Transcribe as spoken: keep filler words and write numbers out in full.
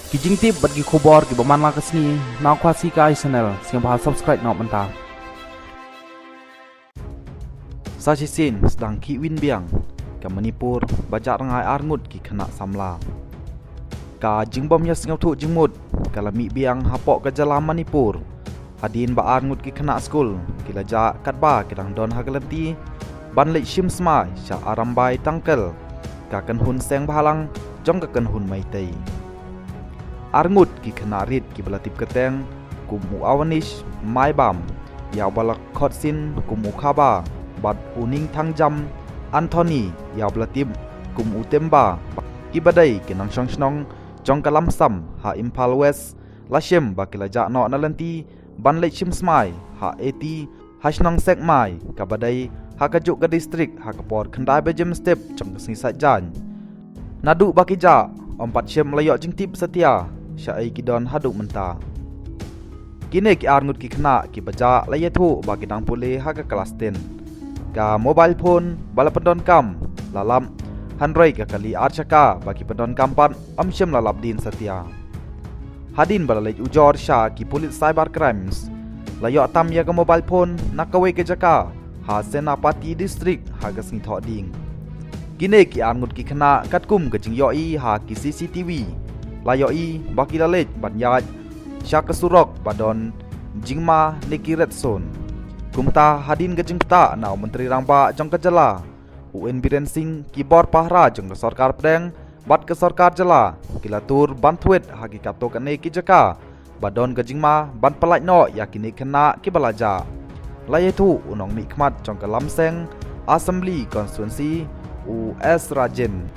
Ki jingtip bad ki khubor kiba man la ka sngi na Khasi Kai Channel, sngewbha subscribe noh mynta. Sa shisien sdang khih win biang, ka Manipur ba jah rngai ar ngut ki khynnah samla. Ka jingbym ïa sngewthuh jingmut ka la mih biang hapoh ka jylla Manipur, hadien ba ar ngut ki khynnah skul ki la jah katba ki dang don ha ka lynti ban leit shim smai sha Arambai Tangkhul, ka kynhun seng bhalang jong ka kynhun Meitei. Ar ngut ki khynnah rit kiba la tip kyrteng kum u Awanish Maibam, ïa uba la khot sin kum u Khaba, bad u Ningthangjam Anthony, ïa uba la tip kum u Temba, kiba dei ki nongshong shnong jong ka Lamsam ha Imphal West, la shem ba ki la jah noh na lynti ban leit shim smai ha Eti, ha shnong Sekmai, kaba dei ha kajuh ka district, ha ka por khyndai baje mynstep jong ka sngi Saitjaiñ. Naduh ba ki jah, ym pat shym la ïoh jingtip satia shaei ki don haduh mynta. Kine ki ar ngut ki khynnah kiba jah la ïathuh ba ki dang pule ha ka klas ten. Ka mobile phone ba la pyndonkam la lap, hynrei ka kali ar shaka ba ki pyndonkam pat ym shym la lap dien satia. Hadien ba la leit ujor sha ki pulit cyber crimes, la ïoh tam ïa ka mobile phone na kawei ka jaka ha Senapati District ha ka sngi Thohdieng. Kine ki ar ngut ki khynnah, katkum ka jingïohi ha ki C C T V, la ïohi ba ki la leit ban ïaid sha ka surok ba don jingma ne ki red zone. Kumta, hadien ka jingktah na u Myntri Rangbah jong ka jylla, u N Biren Singh, ki bor pahara jong ka sorkar pdeng bad ka sorkar jylla ki la tur ban thwit ha ki katto katne ki jaka ba don ka jingma ban pyllait noh ïa kine ki khynnah kiba la jah. La ïathuh u nongmihkhmat jong ka Lamseng Assembly Constituency, u S Rajen,